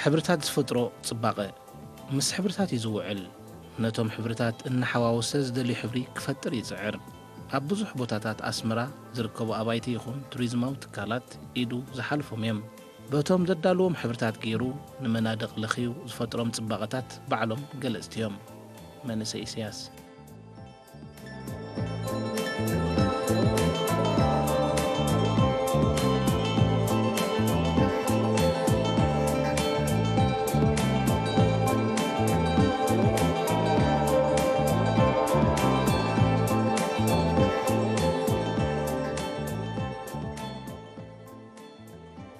ሕብርታት ዝፈጥሮ ጽባቐ። ምስ ሕብርታት እዩ ዝውዕል። ነቶም ሕብርታት እናሓዋወሰ ዝደልዮ ሕብሪ ክፈጥር ይጽዕር። ኣብ ብዙሕ ቦታታት ኣስመራ ዝርከቡ ኣባይቲ ይኹን ቱሪዝማዊ ትካላት ኢዱ ዝሓልፎም እዮም። በቶም ዘዳልዎም ሕብርታት ገይሩ ንመናድቕ ለኽዩ ዝፈጥሮም ጽባቐታት ባዕሎም ገለጽቲ እዮም። መንእሰይ ኢሳያስ።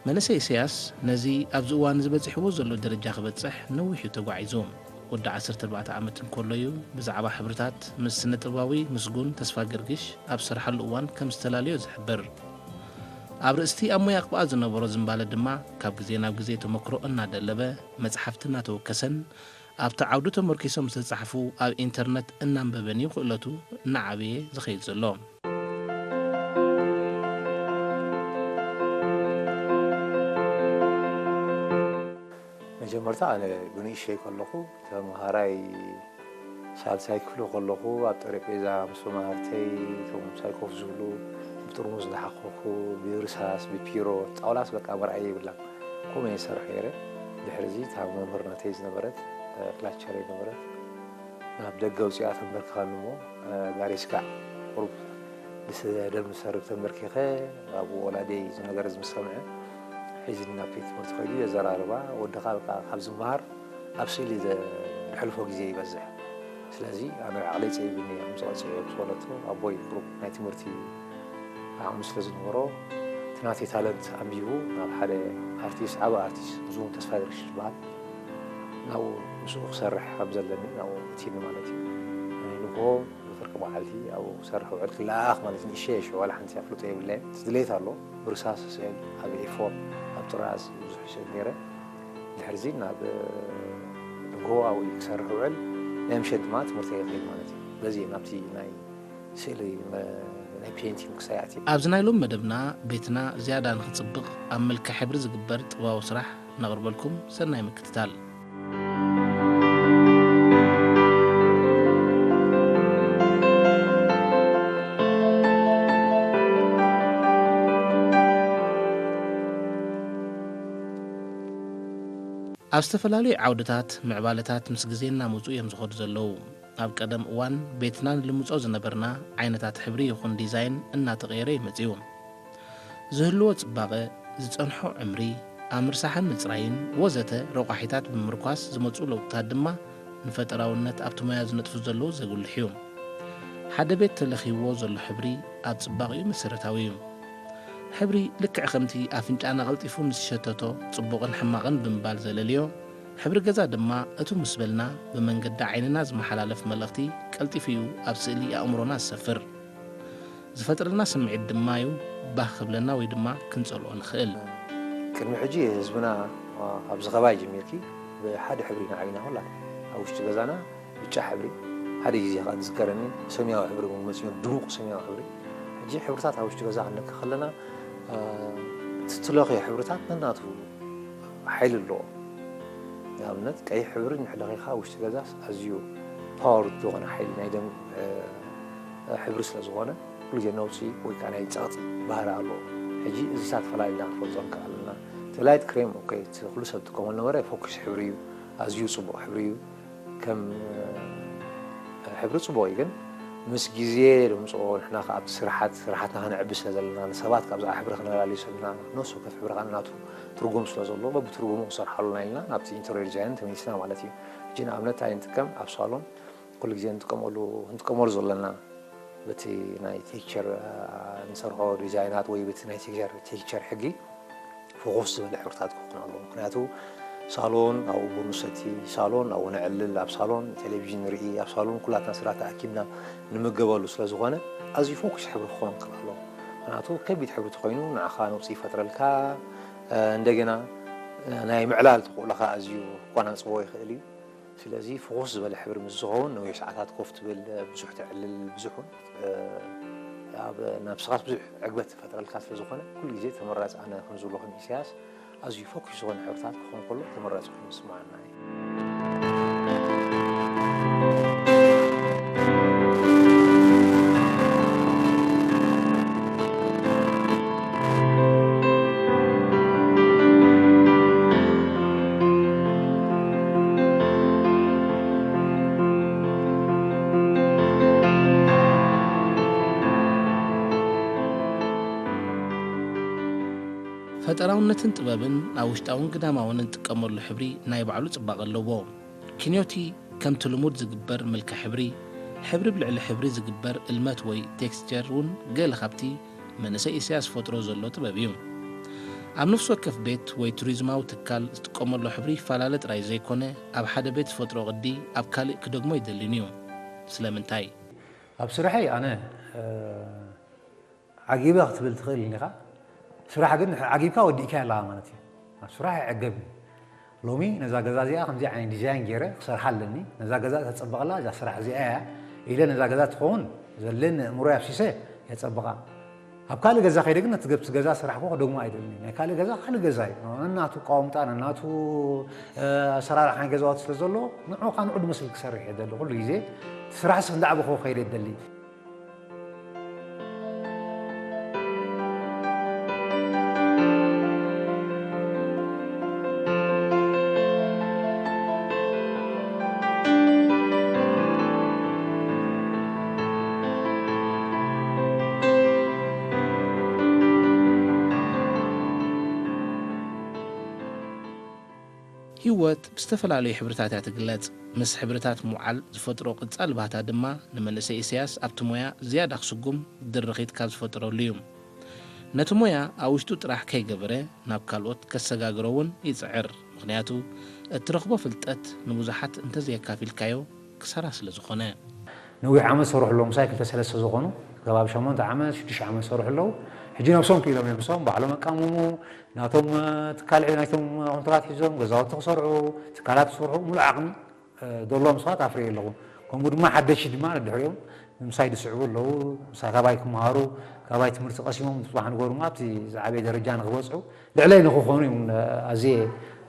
መንእሰይ ኢሳያስ ነዚ ኣብዚ እዋን እዚ በጺሕዎ ዘሎ ደረጃ ክበጽሕ ነዊሕ እዩ ተጓዒዙ። ወዲ ዓሰርተ ኣርባዕተ ዓመት እንከሎ እዩ ብዛዕባ ሕብርታት ምስ ስነ ጥበባዊ ምስጉን ተስፋ ገርግሽ ኣብ ዝሰርሓሉ እዋን ከም ዝተላለዮ ዝሕብር። ኣብ ርእስቲ ኣብ ሞያ ቅብኣ ዝነበሮ ዝንባለ ድማ ካብ ግዜ ናብ ግዜ ተመክሮ እናደለበ፣ መጽሓፍቲ እናተወከሰን ኣብቲ ዓውዲ ተመርኪሶም ዝተጻሕፉ ኣብ ኢንተርነት እናንበበን እዩ ክእለቱ እናዓበየ ዝኸይድ ዘሎ። መጀመርታ ኣነ ብንእሽተይ ከለኹ ተምሃራይ ሳልሳይ ክፍሊ ከለኹ ኣብ ጠረጴዛ ምስ መማህርተይ እቶም ምሳይ ኮፍ ዝብሉ ብጥርሙዝ እንዳሓኾኹ ብርሳስ ብፒሮ ጣውላስ በቃ መርኣይ የብላን። ከምኡ እየ ዝሰርሕ ነይረ። ድሕሪ እዚ እታ መምህር ናተይ ዝነበረት ክላቸረይ ነበረት ናብ ደገ ኣውፂኣ ተንበርክኸኒ እሞ ጋሪስካ ቁሩብ ደም ዝሰርብ ተንበርኪኸ ኣብኡ ወላደይ እዚ ነገር እዚ ምስ ሰምዐ ሒዝኒ ናብ ቤት ትምህርቲ ከይዱ የዘራርባ ወድኻ በቃ ካብ ዝመሃር ኣብ ስእሊ ዘሕልፎ ግዜ ይበዝሕ። ስለዚ ኣነ ዓቕለይ ጸቢብኒ እየ ከምዚ ቀጺዐ ምስ በለቶ ኣቦይ ቁሩብ ናይ ትምህርቲ ዓቕሚ ስለ ዝነበሮ እቲ ናተይ ታለንት ኣንቢቡ ናብ ሓደ ኣርቲስት ዓቢ ኣርቲስት ብዙም ተስፋ ገርግሽ ዝበሃል ናብኡ ምስኡ ክሰርሕ ከም ዘለኒ ናብኡ እትኒ ማለት እዩ። ንግሆ ፍርቂ መዓልቲ ኣብኡ ክሰርሕ ውዕል ክለኣኽ ማለት ንእሸ ሽዑ ዋላ ሓንቲ ኣፍልጦ የብለይን። እቲ ድሌት ኣሎ ብርሳስ ስእል ኣብ ኤፎር ኣብ ጥራዝ ብዙሕ ስእል ነይረ። ድሕርዚ ናብ ንግሆ ኣብኡ ክሰርሕ ውዕል ናይ ምሸት ድማ ትምህርቲ ይኸይድ ማለት እዩ። በዚ ናብቲ ናይ ስእሊ ናይ ፔንቲንግ ክሳይ ኣትየ። ኣብዚ ናይ ሎም መደብና ቤትና ዝያዳ ንክጽብቕ ኣብ መልክዕ ሕብሪ ዝግበር ጥበባዊ ስራሕ ነቕርበልኩም። ሰናይ ምክትታል። ኣብ ዝተፈላለዩ ዓውድታት ምዕባለታት ምስ ግዜ እናመፁ እዮም ዝኸዱ ዘለዉ። ኣብ ቀደም እዋን ቤትና ንልምጾ ዝነበርና ዓይነታት ሕብሪ ይኹን ዲዛይን እናተቐየረ እዩ መጺኡ። ዝህልዎ ጽባቐ፣ ዝጸንሖ ዕምሪ፣ ኣብ ምርሳሕን ምጽራይን ወዘተ ረቋሒታት ብምምርኳስ ዝመጹ ለውጥታት ድማ ንፈጠራውነት ኣብቲ ሞያ ዝነጥፉ ዘለዉ ዘጉልሕ እዩ። ሓደ ቤት ተለኺዎ ዘሎ ሕብሪ ኣብ ጽባቐኡ መሰረታዊ እዩ። ሕብሪ ልክዕ ከምቲ ኣፍንጫና ቀልጢፉ ምስ ሸተቶ ጽቡቕን ሕማቕን ብምባል ዘለልዮ፣ ሕብሪ ገዛ ድማ እቱ ምስ በልና ብመንገዲ ዓይንና ዝመሓላለፍ መልእኽቲ ቀልጢፉ እዩ ኣብ ስእሊ ኣእምሮና ዝሰፍር። ዝፈጥረልና ስምዒት ድማ እዩ ባህ ክብለና ወይ ድማ ክንጸልኦ ንኽእል። ቅድሚ ሕጂ ህዝብና ኣብ ዝኸባይ ጀሚርኪ ብሓደ ሕብሪ ኢና ዓቢና ኩላ። ኣብ ውሽጢ ገዛና ብጫ ሕብሪ፣ ሓደ ግዜ ከኣ ዝዝከረኒ ሰማያዊ ሕብሪ እውን መጺኡ፣ ድሙቕ ሰማያዊ ሕብሪ። ሕጂ ሕብርታት ኣብ ውሽጢ ገዛ ክንለኪ ከለና፣ እ፣ እቲ ትለኽዮ ሕብርታት ነናቱ ሓይሊ ኣለዎ። ንኣብነት ቀይሕ ሕብሪ እንድሕር ለኺኻ ውሽጢ ገዛስ ኣዝዩ ፓወር ዝኾነ ሓይሊ ናይ ደም፣ እ፣ ሕብሪ ስለ ዝኾነ ኩሉ ግዜ ነውጺ ወይ ከዓ ናይ ጸቕጢ ባህሪ ኣለዎ። ሕጂ እዚታት ፈላሊና ክንፈልጦ ንክእል ኣለና። እቲ ላይት ክሬም ኦኬ፣ እቲ ኩሉ ሰብ ዝጥቀመሉ ነበረ ፎክስ ሕብሪ እዩ፣ ኣዝዩ ጽቡቕ ሕብሪ እዩ። ከም፣ እ፣ ሕብሪ ጽቡቕ እዩ፣ ግን ምስ ግዜ ንምጽኦ ንሕና ከኣ ኣብቲ ስራሓት፣ ስራሓትና ከነዕቢ ስለ ዘለና ንሰባት ካብዛ ሕብሪ ከነላልዮ ስለ ዘለና ነፍሲ ወከፍ ሕብሪ ከኣ ናቱ ትርጉም ስለ ዘለዎ በብትርጉሙ ክንሰርሓሉ ኢና ኢልና ናብቲ ኢንተርዮ ዲዛይን ተመሊስና ማለት እዩ። ሕጂ ንኣብነት እንታይ ንጥቀም ኣብ ሳሎን ኩሉ ግዜ ንጥቀመሉ፣ ክንጥቀመሉ ዘለና በቲ ናይ ቴክቸር፣ እ፣ ንሰርሖ ዲዛይናት ወይ በቲ ናይ ቴክቸር፣ ቴክቸር ሕጊ ፎኮስ ዝበለ ሕብርታት ክኾን ኣለዎ። ምክንያቱ ሳሎን ኣብኡ ቡን ንሰቲ፣ ሳሎን ኣብኡ ነዕልል፣ ኣብ ሳሎን ቴሌቪዥን ንርኢ፣ ኣብ ሳሎን ኩላትና ስድራ ተኣኪብና ንምገበሉ ስለ ዝኾነ ኣዝዩ ፎኩስ ሕብሪ ክኾን ክኽእል ኣለዎ። ምክንያቱ ከቢድ ሕብሪ ተኾይኑ ንዓኻ ነውጺ ይፈጥረልካ፣ እ፣ እንደገና፣ እ፣ ናይ ምዕላል ተኽእሎኻ ኣዝዩ ክቆናጽቦ ይኽእል እዩ። ስለዚ ፍኹስ ዝበለ ሕብሪ ምስ ዝኸውን ነዊሕ ሰዓታት ኮፍ ትብል፣ ብዙሕ ተዕልል፣ ብዙሕ እውን፣ እ፣ ኣብ ነብስኻስ ብዙሕ ዕግበት ትፈጥረልካ ስለ ዝኾነ ኩሉ ግዜ ተመራጺ ኣነ ከም ዝብሎ ከም ኢሳያስ ኣዝዩ ፈኲስ ዝኾነ ሕብርታት ክኸውን ከሎ ተመራጺ ኮይኑ ይስምዓና እዩ። ፈጠራውነትን ጥበብን ኣብ ውሽጣውን ግዳማውን እንጥቀመሉ ሕብሪ ናይ ባዕሉ ጽባቐ ኣለዎ። ኪንዮቲ ከምቲ ልሙድ ዝግበር ምልካዕ ሕብሪ፣ ሕብሪ ብልዕሊ ሕብሪ ዝግበር እልመት ወይ ቴክስቸር እውን ገለ ካብቲ መንእሰይ ኢሳያስ ዝፈጥሮ ዘሎ ጥበብ እዩ። ኣብ ነፍሲ ወከፍ ቤት ወይ ቱሪዝማዊ ትካል ዝጥቀመሉ ሕብሪ ይፈላለ ጥራይ ዘይኮነ፣ ኣብ ሓደ ቤት ዝፈጥሮ ቅዲ ኣብ ካልእ ክደግሞ ኣይደልን እዩ። ስለምንታይ? ኣብ ስራሐይ ኣነ፣ እ፣ ዓጊበ ክትብል ትኽእል ኢኻ። ስራሕ ግን ዓጊብካ ወዲእካ ኣለኻ ማለት እዩ። ኣብ ስራሕ ይዕገብ እዩ። ሎሚ ነዛ ገዛ እዚኣ ከምዚ ዓይነት ዲዛይን ገይረ ክሰርሓ ኣለኒ፣ ነዛ ገዛ ተጸብቐላ እዛ ስራሕ እዚኣ እያ ኢለ ነዛ ገዛ ትኸውን ዘለን ኣእምሮ ኣፍሲሰ የጸብቓ። ኣብ ካልእ ገዛ ከይደ ግን ነቲ ገብቲ ገዛ ስራሕ ኮ ክደግሞ ኣይደልኒ። ናይ ካልእ ገዛ ካልእ ገዛ እዩ። ነናቱ ኣቃውምጣ፣ ነናቱ፣ እ፣ ኣሰራርሓ ናይ ገዛውቲ ስለ ዘሎ ንዑ ካብ ንዑ ድመስል ክሰርሕ እየ ደሊ። ኩሉ ግዜ እቲ ስራሕ ስኽ እንዳዕበኹ ከይደ ደሊ። ህይወት ብዝተፈላለዩ ሕብርታት እያ ትግለጽ። ምስ ሕብርታት ምውዓል ዝፈጥሮ ቅጻል ባህታ ድማ ንመንእሰይ ኢሳያስ ኣብቲ ሞያ ዝያዳ ክስጉም ድርኺት ካብ ዝፈጥረሉ እዩ። ነቲ ሞያ ኣብ ውሽጡ ጥራሕ ከይገበረ ናብ ካልኦት ከሰጋግሮ እውን ይጽዕር። ምኽንያቱ እትረኽቦ ፍልጠት ንብዙሓት እንተዘየካፊልካዮ ክሳራ ስለ ዝኾነ። ነዊሕ ዓመት ዝሰርሑ ኣለዉ፣ ምሳይ ክልተ ሰለስተ ዝኾኑ፣ ከባቢ ሸሞንተ ዓመት፣ ሽዱሽተ ዓመት ዝሰርሑ ኣለዉ። ሕጂ ነብሶም ክኢሎም እዮም፣ ንሶም ባዕሎም ኣቃምሙ፣ ናቶም፣ እ፣ ትካል ናይቶም ኮንትራት ሒዞም፣ ገዛውቲ ክሰርሑ፣ ትካላት ክሰርሑ፣ ሙሉእ ዓቕሚ፣ እ፣ ዘለዎም ሰባት ኣፍርየ ኣለኹ። ከምኡ ድማ ሓደሽቲ ድማ ነድሕሪኦም ምሳይ ዝስዕቡ ኣለዉ፣ ምሳይ ካባይ ክመሃሩ፣ ካባይ ትምህርቲ ቀሲሞም፣ ጽባሕ ንግሆ ድማ ኣብቲ ዝዓበየ ደረጃ ንኽበጽሑ፣ ልዕለይ ንኽኾኑ እዮም ኣዝየ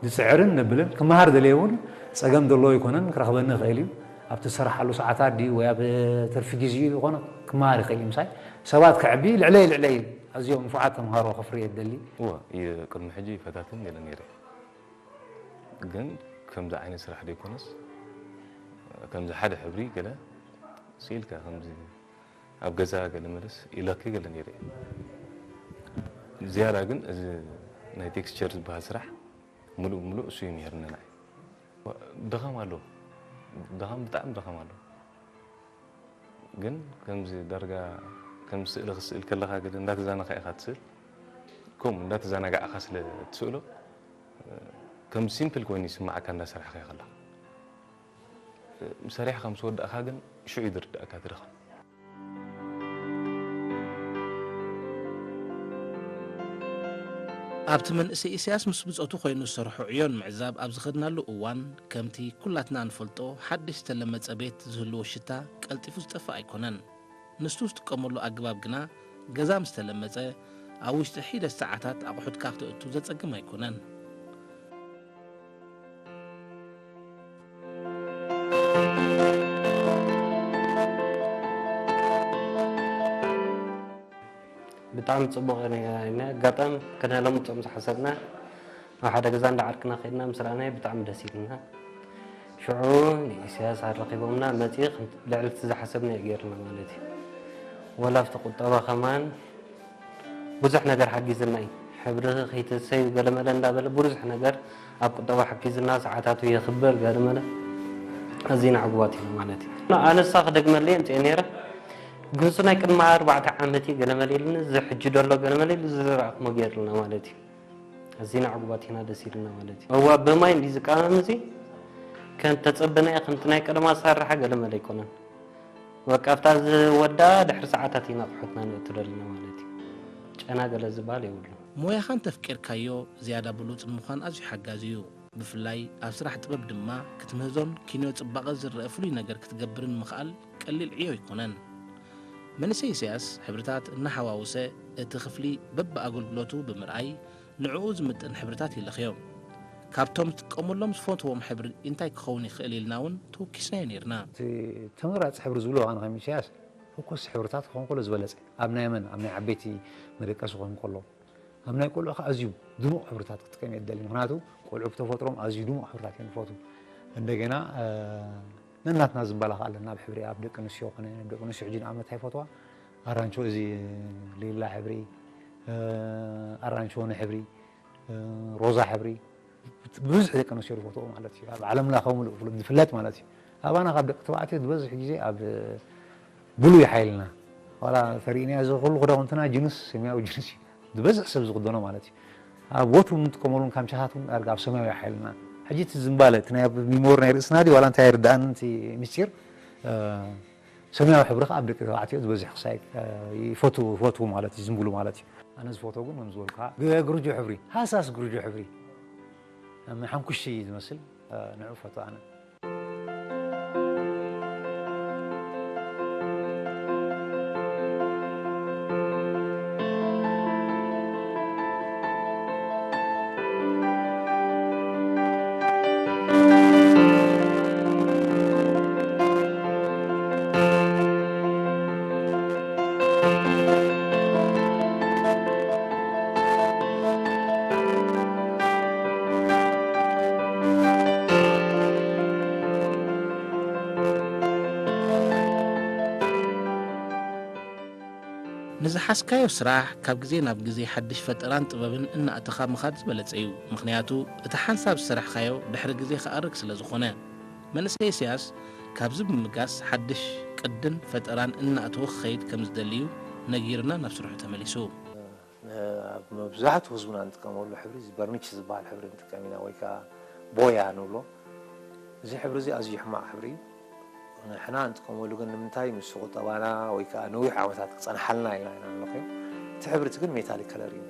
ዝጽዕርን ንብልን። ክመሃር ደልየ እውን ጸገም ዘለዎ ኣይኮነን፣ ክረኽበኒ ይኽእል እዩ። ኣብቲ ዝሰርሓሉ ሰዓታት ድዩ ወይ ኣብ ትርፊ ግዜኡ ዝኾነ ክመሃር ይኽእል እዩ። ምሳይ ሰባት ከዕቢ ልዕለይ ልዕለይ ኣዝዮም ንፉዓት ተምሃሮ ከፍርየ እደሊ። እወ፣ ይ-፣ ቅድሚ ሕጂ ይፈታትን ገለ ነይረ። ግን ከምዚ ዓይነት ስራሕ ደይኮነስ፣ ከምዚ ሓደ ሕብሪ ገለ ስኢልካ ከምዚ ኣብ ገዛ ገለ መለስ ኢላኪ ገለ ነይረ እየ። ዝያዳ ግን እዚ ናይ ቴክስቸር ዝበሃል ስራሕ ምሉእ ብምሉእ እሱ እዩ ነይርኒ ንዓይ። ድኻም ኣሎ፣ ድኻም፣ ብጣዕሚ ድኻም ኣሎ። ግን ከምዚ ዳርጋ ከም ስእሊ ክትስእል ከለኻ ገለ እንዳተዛነኻ ኢኻ ትስእል። ከምኡ እንዳተዛናጋዕካ ስለ ትስእሎ፣ ከም ሲምፕል ኮይኑ ይስምዓካ እንዳሰራሕካዮ ከለኻ። ሰሪሕካ ምስ ወዳእካ ግን ሽዑ እዩ ዝርዳእካ እቲ ድኻም። ኣብቲ መንእሰይ ኢሳያስ ምስ ብጾቱ ኮይኑ ዝሰርሖ ዕዮን ምዕዛብ ኣብ ዝኸድናሉ እዋን፣ ከምቲ ኩላትና እንፈልጦ ሓድሽ ዝተለመጸ ቤት ዝህልዎ ሽታ ቀልጢፉ ዝጠፍእ ኣይኮነን። ንሱ ዝጥቀመሉ ኣገባብ ግና ገዛ ምስ ተለመጸ ኣብ ውሽጢ ሒደት ሰዓታት ኣቑሑትካ ክተእቱ ዘጸግም ኣይኮነን። ብጣዕሚ ጽቡቕ እዩ። ናይ ኣጋጣሚ ክንህሎም እቶም ዝሓሰብና ኣብ ሓደ ገዛ እንዳ ዓርክና ከይድና ምስ ረኣናዮ ብጣዕሚ ደስ ኢሉና። ሽዑ ንኢሳያስ ኣረኺቦምና መጺኡ ከም ልዕሊ እቲ ዝሓሰብናዮ ገይሩና ማለት እዩ። ወላ ኣብቲ ቁጠባ ከማን ብዙሕ ነገር ሓጊዝና እዩ። ሕብሪ ከይትሰዩ ገለመለ እንዳበለ ብዙሕ ነገር ኣብ ቁጠባ ሓጊዝና፣ ሰዓታቱ የኽብር ገለመለ ኣዚና ዕጉባት ኢና ማለት እዩ። ኣነሳ ክደግመለይ እየ ምፅአ ነይረ፣ ግን እሱ ናይ ቅድሚ ኣርባዕተ ዓመት እዩ ገለመለ ኢሉኒ፣ እዚ ሕጂ ደሎ ገለመለ ኢሉ ዝረኣኽሞ ገይሩልና ማለት እዩ። ኣዚና ዕጉባት ኢና፣ ደስ ኢሉና ማለት እዩ። እዋ ብማይ እንዲ ዝቃመም እዚ ከም ተጸበናዮ ከምቲ ናይ ቀደም ኣሰራርሓ ገለመለ ኣይኮነን። በቃ ኣብታ ዝወዳ ድሕሪ ሰዓታት ኢና ኣቑሑትና ነእቱ ደለና ማለት እዩ። ጨና ገለ ዝበሃል የብሉን። ሞያኻ እንተፍቂርካዮ ዝያዳ ብሉጽ ንምዃን ኣዝዩ ሓጋዚ እዩ። ብፍላይ ኣብ ስራሕ ጥበብ ድማ ክትምህዞን ኪንዮ ጽባቐ ዝረኣ ፍሉይ ነገር ክትገብርን ምኽኣል ቀሊል ዕዮ ኣይኮነን። መንእሰይ ኢሳያስ ሕብርታት እናሓዋወሰ እቲ ክፍሊ በብኣገልግሎቱ ብምርኣይ ንዕኡ ዝምጥን ሕብርታት ይለኽዮም። ካብቶም ዝጥቀመሎም ዝፈትዎም ሕብሪ እንታይ ክኸውን ይኽእል ኢልና እውን ተወኪስናዮ ነይርና። እቲ ተመራፂ ሕብሪ ዝብሎ ኣነ ከም ኢሳያስ ፈኮስ ሕብርታት ክኸውን ከሎ ዝበለፀ ኣብ ናይ መን ኣብ ናይ ዓበይቲ መደቀሲ ክኸውን ከሎ ኣብ ናይ ቆልዑ ከዓ ኣዝዩ ድሙቕ ሕብርታት ክጥቀም እየ ዝደሊ። ምክንያቱ ቆልዑ ብተፈጥሮም ኣዝዩ ድሙቕ ሕብርታት እዮም ዝፈትዉ። እንደገና ነናትና ዝንባላ ከዓ ኣለና ኣብ ሕብሪ ኣብ ደቂ ኣንስትዮ ኮነ ደቂ ኣንስትዮ ሕጂ ንኣብነት ኣይፈትዋ ኣራንቾ እዚ ሊላ ሕብሪ ኣራንቾ ወነ ሕብሪ ሮዛ ሕብሪ ብብዝሒ ደቂ ኣንስትዮ ዝፈትዎ ማለት እዩ ኣብ ዓለም ለኻዊ ምሉእ ፍሉጥ ዝፍለጥ ማለት እዩ ኣባና ካብ ደቂ ተባዕትዮ ዝበዝሕ ግዜ ኣብ ብሉይ ሓይልና ዋላ ተሪእናዮ እዚ ኩሉ ክዳውንትና ጅንስ ሰማያዊ ጅንስ እዩ ዝበዝሕ ሰብ ዝክደኖ ማለት እዩ ኣብ ወትሩ እንጥቀመሉ ካምቻታት እውን ዳርጋ ኣብ ሰማያዊ ሓይልና ሕጂ እቲ ዝምባለ እቲ ናይ ሚሞሪ ናይ ርእስና ድዩ ዋላ እንታይ ኣይርዳእን እቲ ምስጢር ሰማያዊ ሕብሪ ከዓ ኣብ ደቂ ተባዕትዮ ዝበዝሕ ክሳይ ይፈትዉ ይፈትዉ ማለት እዩ ዝምብሉ ማለት እዩ ኣነ ዝፈትዎ ግን ከም ዝበልካ ግርጆ ሕብሪ ሃሳስ ግርጆ ሕብሪ ሓንኩሽቲ እዩ ዝመስል ንዑ ፈትዎ ኣነ ንዝሓዝካዮ ስራሕ ካብ ግዜ ናብ ግዜ ሓድሽ ፈጠራን ጥበብን እናእተኻ ምኻድ ዝበለጸ እዩ። ምኽንያቱ እቲ ሓንሳብ ዝሰራሕኻዮ ድሕሪ ግዜ ክኣርግ ስለ ዝኾነ። መንእሰይ ኢሳያስ ካብዚ ብምብጋስ ሓድሽ ቅድን ፈጠራን እናእተወ ክኸይድ ከም ዝደሊ እዩ ነጊሩና ናብ ስርሑ ተመሊሱ። ኣብ መብዛሕትኡ ህዝብና እንጥቀመሉ ሕብሪ እዚ በርኒች ዝበሃል ሕብሪ ንጥቀም ኢና ወይ ከዓ ቦያ ንብሎ። እዚ ሕብሪ እዚ ኣዝዩ ሕማቕ ሕብሪ እዩ። ንሕና እንጥቀመሉ ግን ንምንታይ ምስ ቁጠባና ወይ ከዓ ነዊሕ ዓመታት ክፀንሓልና ኢልና ኢና ንለኽዮ። እቲ ሕብሪ እቲ ግን ሜታሊክ ከለር እዩ።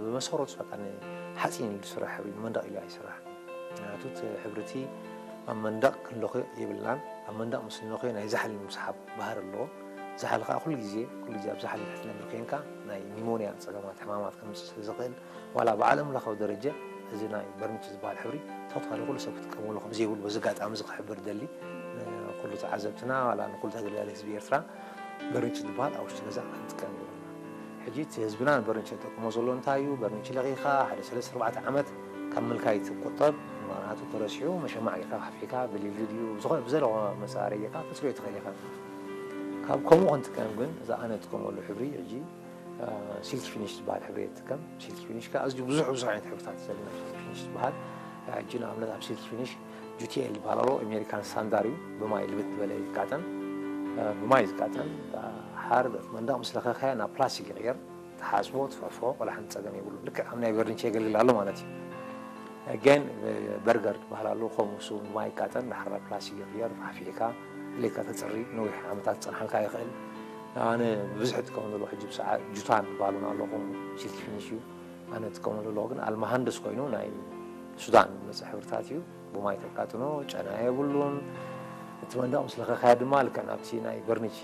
ብመሰረቱ በቃ ንሓፂን ኢሉ ዝስራሕ ሕብሪ እዩ። ንመንደቕ ኢሉ ኣይስራሕን። ምክንያቱ እቲ ሕብሪ እቲ ኣብ መንደቕ ክንለኽዮ የብልናን። ኣብ መንደቕ ምስ ንለኽዮ ናይ ዛሕሊ ምስሓብ ባህሪ ኣለዎ። ዛሕሊ ከዓ ኩሉ ግዜ ኩሉ ግዜ ኣብ ዛሕሊ ትሕቲ ነብር ኮይንካ ናይ ኒሞንያ ፀገማት ሕማማት ከምፅእ ስለ ዝኽእል ዋላ ብዓለም ለኻዊ ደረጃ እዚ ናይ በርኒች ዝበሃል ሕብሪ ቶታሊ ኩሉ ሰብ ክጥቀመሉ ከም ዘይብሉ በዚ ኣጋጣሚ እዚ ክሕብር ደሊ ንኩሉ ተዓዘብትና ዋላ ንኩሉ ተገልጋሊ ህዝቢ ኤርትራ በርኒች ዝበሃል ኣብ ውሽጢ ገዛ ክንጥቀም ይብልና ሕጂ እቲ ህዝብና ንበርኒች ተጠቅሞ ዘሎ እንታይ እዩ በርኒች ለቂኻ ሓደ ሰለስተ ኣርባዕተ ዓመት ካብ ምልካይ ትቆጠብ ምክንያቱ ተረሲሑ መሸማዕ ጌርካ ካፊዕካ ብሊልድ ድዩ ዝኾነ ብዘለዎ መፃሪ ጌርካ ክትፅርዮ ትኽእል ኢኻ ካብ ከምኡ ክንጥቀም ግን እዛ ኣነ ጥቀመሉ ሕብሪ ሕጂ ሲልክ ፊኒሽ ዝበሃል ሕብሪ የጥቀም። ሲልክ ፊኒሽ ከዓ ኣዝዩ ብዙሕ ብዙሕ ዓይነት ሕብርታት ዘለና ሲልክ ፊኒሽ ዝበሃል ሕጂ ንኣብነት ኣብ ሲልክ ፊኒሽ ጁቲኤል ዝበሃል ኣሎ ኣሜሪካን ስታንዳር እዩ ብማይ ልብት ዝበለ ይቃጠን ብማይ ዝቃጠን ሓር መንደቕ ምስ ለኸኸያ ናብ ፕላስቲክ ይቕየር ተሓፅቦ ትፈፎ ቆላሕን ፀገም የብሉ ልክዕ ከም ናይ በርኒች የገልግል ኣሎ ማለት እዩ ግን በርገር ዝበሃል ኣሎ ከምኡ ሱ ብማይ ይቃጠን ድሓር ናብ ፕላስቲክ ይቕየር ሓፊዕካ ኢሌካ ተፅሪ ነዊሕ ዓመታት ክፀንሓልካ ይኽእል ኣነ ብብዝሒ ጥቀም ዘሎ ሕጂ ብሰዓ ጁታን ባሉን ኣለኹ ሲልክ ፊኒሽ እዩ ኣነ ጥቀመሉ ኣለኹ ግን ኣልመሃንደስ ኮይኑ ናይ ሱዳን መፅእ ሕብርታት እዩ ብማይ ተቃጥኖ ጨና የብሉን እቲ መንደቕ ምስ ለኸኻዮ ድማ ልክዕ ናብቲ ናይ በርኒች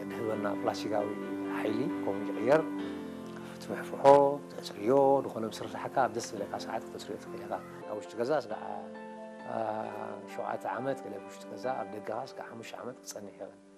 ድህበና ፕላስቲካዊ ሓይሊ ከምኡ ይቕየር ትፍሕፍሖ ተፅርዮ ዝኾነ ምስርሳሕካ ኣብ ደስ ዝብለካ ሰዓት ክተፅርዮ ትኽእል ኢኻ ኣብ ውሽጢ ገዛ ስጋዓ ሸውዓተ ዓመት ገለ ውሽጢ ገዛ ኣብ ደገኻ ስጋዓ ሓሙሽተ ዓመት ክፀንሕ ይኽእል